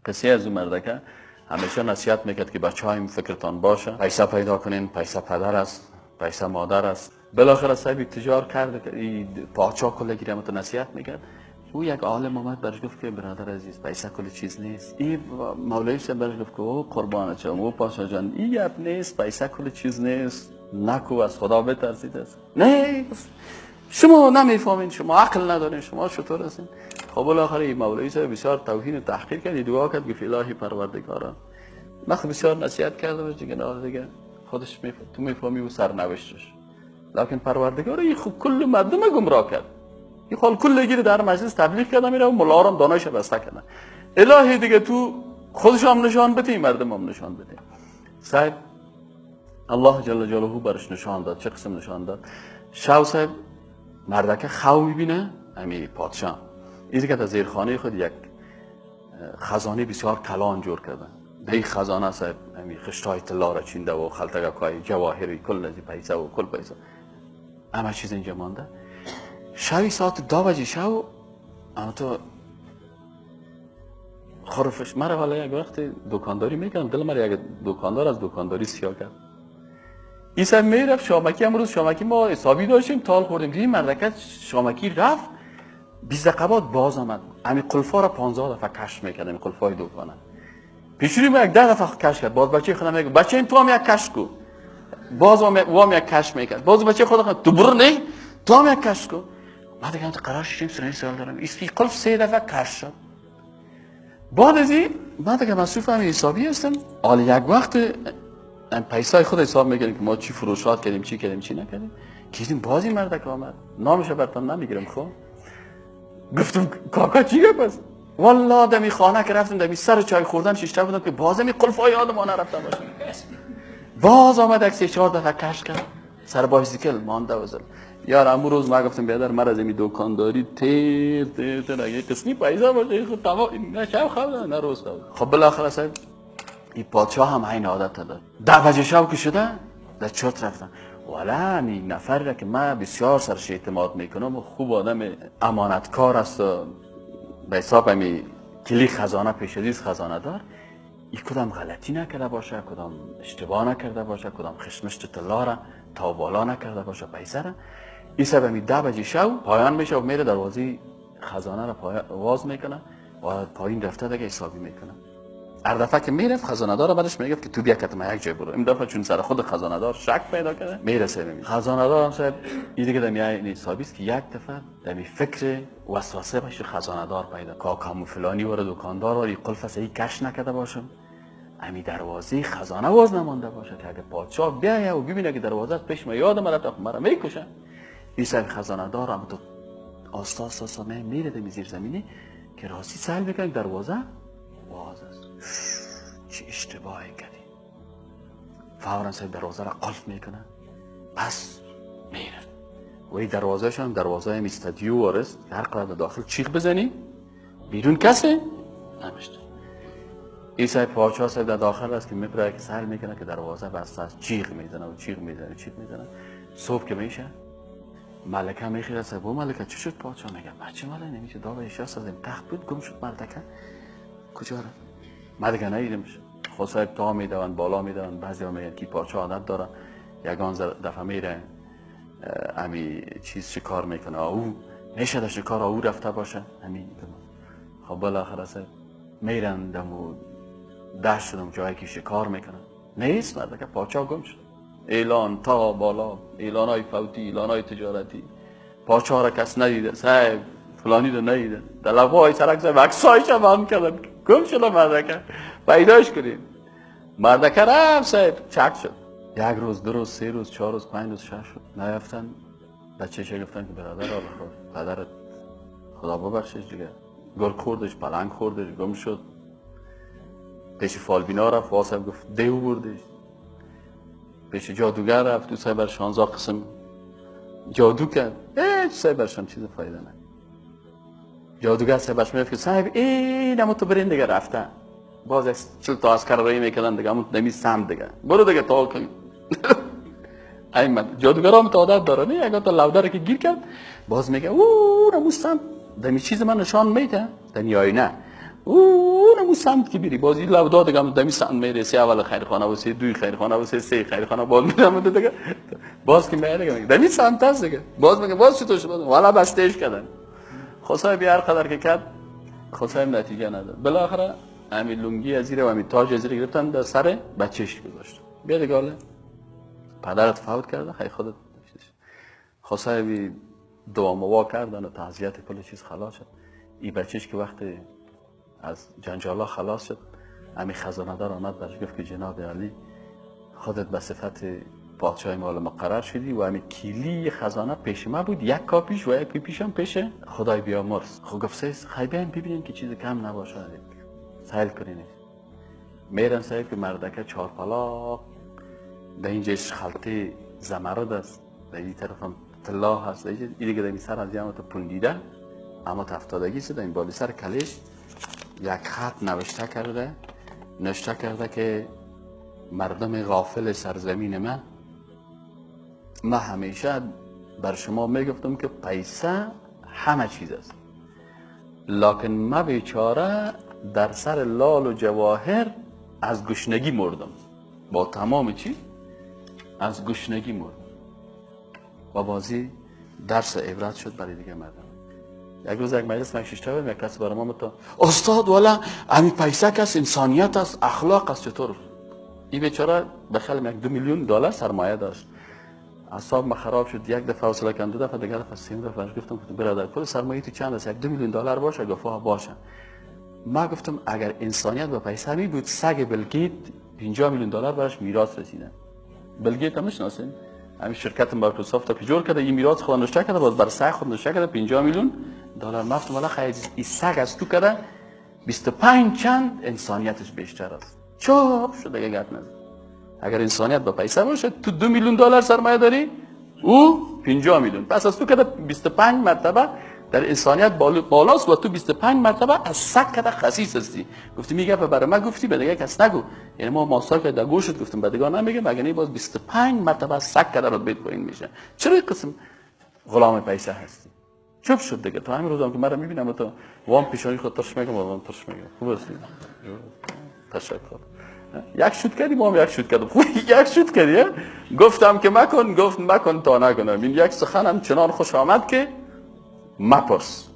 قصه از اون مردکه همیشه نصیحت میکرد که بچه‌هایم فکرتان باشه، پیسه پیدا کنین، پیسه پدر است، پیسه مادر است. بالاخره صاحب تجار کرد، پادشاه کل گیرم تو نصیحت میکرد. او یک عالم آمد برش گفت که برادر عزیز پیسه کل چیز نیست. این مولوی صاحب برش گفت که او قربانت شم، او پادشاه جان، این گپ نیست، پیسه کل چیز نیست، نکو از خدا بترسید است. نه شما نمیفهمین، شما عقل ندارین، شما چطور هستین؟ خب بالاخره این مولوی صاحب بسیار توهین و تحقیر کرد، دعا کرد گفت الهی پروردگارا، من بسیار نصیحت کردم دیگه، نه دیگه خودش تو میفهمی و سرنوشتش، لکن پروردگار این خب کل مردم گمراه کرد، این خال کل گیر در مجلس تبلیغ کردم میره و ملا هم دانایش بسته کردن. الهی دیگه تو خودش هم نشان بده، مردم هم نشان بده. صاحب الله جل جلاله برش نشان داد. چه قسم نشان داد؟ شو صاحب مردکه خو میبینه، امی پادشاه ایزی که در زیرخانه خود یک خزانه بسیار کلان جور کرده. در این خزانه صاحب امی خشتای طلا را چینده و خلطگکای جواهری کل از پیسه و کل پیسه همه چیز اینجا مانده. شوی ساعت 2 بجه شو اما تو خرفش مرا حالا یک وقت دکانداری میکردم، دل مرا یک دکاندار از دکانداری سیاه کرد. این صاحب میرفت شامکی، امروز شامکی ما حسابی داشتیم تال خوردیم، دیدیم مردکت شامکی رفت 20 دقیقه بعد باز آمد، همین قلفا را 15 دفعه کش میکرد، همین قلفای دکانه پیشوری ما یک 10 دفعه کش کرد. باز بچه خودم میگه بچه این تو هم یک کش کو، باز هم یک کش میکرد، باز بچه خودم تو برو نه تو هم یک کش کو. ما دیگه قرار شدیم سر سوال دارم این قلف 3 دفعه کش شد. بعد از این من دیگه مصروف همین حسابی هستم. حالا یک وقت پیسای خود حساب میکردیم که ما چی فروشات کردیم، چی کردیم، چی نکردیم. که بازی مردک آمد، نامش براتون نمیگیرم. خب گفتم کاکا چی گفت؟ پس والله دمی خانه که رفتم دمی سر چای خوردن شیشته بودم که باز می قلفای یادم آن رفتم باشه. باز آمد یک 3-4 دفعه کش کرد سر بایسیکل مانده وزل. یار امو روز ما گفتم بیادر مرا از این دکانداری تیر تیر تیر اگه قسمی پیسه باشه خود تمام نه شب خواب نه روز خواب. خب بالاخره صاحب این پادشاه هم عین عادت داد. 10 بجه شب که شده در چرت رفتن. والا این نفر را که من بسیار سرش اعتماد میکنم و خوب آدم امانتکار است و به حساب همی کلی خزانه پیش عزیز خزانه دار، این کدام غلطی نکرده باشه، کدام اشتباه نکرده باشه، کدام خشمشت طلا را تا بالا نکرده باشه پیسه را. این سبب همی 10 بجه شب پایان میشه و میره دروازه خزانه را واز میکنه و پایین رفته دیگه حسابی میکنه. هر دفعه که میرفت خزانه دار برش میگفت که تو بیا کت ما یک جای برو. این دفعه چون سر خود خزانه دار شک پیدا کرده میرسه میبینه خزانه دار هم صاحب این دیگه دمی این حسابی است که یک دفعه دمی فکر وسوسه باشه خزانه دار پیدا کاکام فلانی وارد دکاندار واری قلف است کش نکرده باشم، امی دروازه خزانه باز نمانده باشه که اگه پادشاه بیایه و ببینه که دروازه پیش ما یادم رفت مرا میکشه. این صاحب خزانه دار هم تو آستا آستا میره دمی زیر زمینی که راستی سهل میکنه دروازه باز است. چه اشتباهی کردی. فورا صاحب دروازه را قلف میکنه پس میره و این دروازه هم دروازه هم استادیو وارست که هر قدر داخل چیخ بزنی بیرون کسی نمیشته. این صاحب پادشاه صاحب در داخل است که میپره که سهل میکنه که دروازه بسته است، چیخ میزنه و چیخ میزنه و چیخ میزنه. صبح که میشه ملکه میخیره صاحب ملکه چی شد؟ پادشاه میگه بچه ماله نمیشه داوه شاست از این تخت بود گم شد ملکه کجا رفت؟ من دیگه ندیدمش. خود صاحب تا میدوند بالا میدوند، بعضی ها میگن که پادشاه عادت داره یگان دفعه میره امی چیز شکار میکنه، او میشه در شکار او رفته باشه همین. خب بالاخره صاحب میرن دمو دشت شدم جایی که شکار میکنن نیست مرد که پادشاه گم شد. اعلان تا بالا، اعلان های فوتی، اعلان های تجارتی، پادشاه را کس ندیده، صاحب فلانی رو ندیده، در لبهای سرک صاحب عکسایش هم کردن گم شده مردکه پیداش کنیم. مردکه رفت صاحب چک شد. 1 روز 2 روز 3 روز 4 روز 5 روز 6 شد نیافتن. بچه‌ش گفتن که برادر آقا پدرت خدا ببخشش دیگه گرگ خوردش، پلنگ خوردش، گم شد. پیش فالبینا رفت، واسه گفت دیو بردش. پیش جادوگر رفت، تو صاحب 16 قسم جادو کرد، هیچ صاحب برشان چیز فایده نه. جادوگر صاحبش میگفت که صاحب این همون تو برین دیگه رفته، باز از 40 تا عسکر رایی میکردن دیگه همون نمی سمت دیگه برو دیگه تا کن. این من جادوگر هم عادت داره نه، اگه تا لودر که گیر کرد باز میگه او نمو سمت دمی چیز من نشان میده دمی آینه. اون سمت که بری باز این لودا دیگه هم دمی سمت میره، سه اول خیرخانه و سه دوی خیرخانه و سه خیرخانه باز میرم دیگه، باز که میره دیگه دمی سمت است دیگه، باز میگه باز چطور شد، والا بستهش کردن. خو صاحب هر قدر که کرد خو صاحب نتیجه نداد. بالاخره همین لنگی از زیر و همین تاج از زیر گرفتن در سر بچهش گذاشت. بیا دیگه حالا پدرت فوت کرده، خیلی خودت. خو صاحب دعا موا کردن و تعزیت کل چیز خلاص شد. این بچهش که وقتی از جنجالا خلاص شد، همین خزانه دار آمد برش گفت که جناب علی خودت به صفت پادشاه مال مقرر شدی و همین کلی خزانه پیش ما بود، یک کاپیش و یک پیشم پیش خدای بیامرز. خب گفت خیلی بیایم ببینیم که چیز کم نباشه، سیل کنین. میرن سیل که مردکه چهارپلا در اینجا خلطه زمرد است، در این طرف هم طلا هست، در این دیگه در این سر از یه پوندیده اما تفتادگی است، در این بالی سر کلش یک خط نوشته کرده، نوشته کرده که مردم غافل سرزمین من، من همیشه بر شما میگفتم که پیسه همه چیز است، لکن من بیچاره در سر لال و جواهر از گشنگی مردم، با تمام چی؟ از گشنگی مردم. و بازی درس عبرت شد برای دیگه مردم. یک روز یک مجلس من ششته بودم، یک کس برای ما متا استاد والا همین پیسه کس انسانیت است، اخلاق است، چطور؟ این بیچاره به خیال 1-2 میلیون دلار سرمایه داشت. اعصاب ما خراب شد، یک دفعه حوصله کردم، دو دفعه، دیگه دفعه، سه دفعه گفتم برادر کل سرمایه تو چند است؟ 1-2 میلیون دلار باشه؟ گفت باشه. ما گفتم اگر انسانیت با پیسه می بود، سگ بیل گیت 50 میلیون دلار براش میراث رسیده. بیل گیت هم میشناسین؟ همین شرکت مایکروسافت که جور کرده، این میراث خود نوشته کرده، باز بر سگ خود نوشته کرده 50 میلیون دلار. مفتم والا خیلی این سگ از تو کرده 25 چند انسانیتش بیشتر است. چاپ شد دیگه، گپ نزن. اگر انسانیت با پیسه باشه، تو 2 میلیون دلار سرمایه داری، او 50 میلیون، پس از تو کرده 25 مرتبه در انسانیت بالاست و تو 25 مرتبه از سگ کده خسیس هستی. گفتی میگه برای من گفتی به دیگه کس نگو، یعنی ما ماسا که در گوشت گفتم به دیگه نمیگم، مگه نه باز 25 مرتبه از سگ کده رو بیت پایین میشه. چرا این قسم غلام پیسه هستی؟ چوب شد دیگه. تا همین روزم که مرا میبینم تو وام پیشانی خود ترش میگم، وام ترش میگم. خوب هستی؟ تشکر. یک شوت کردی، ما هم یک شوت کردم. خوب یک شوت کردی، گفتم که مکن، گفت مکن تا نکنم. این یک سخنم چنان خوش آمد که مپرس.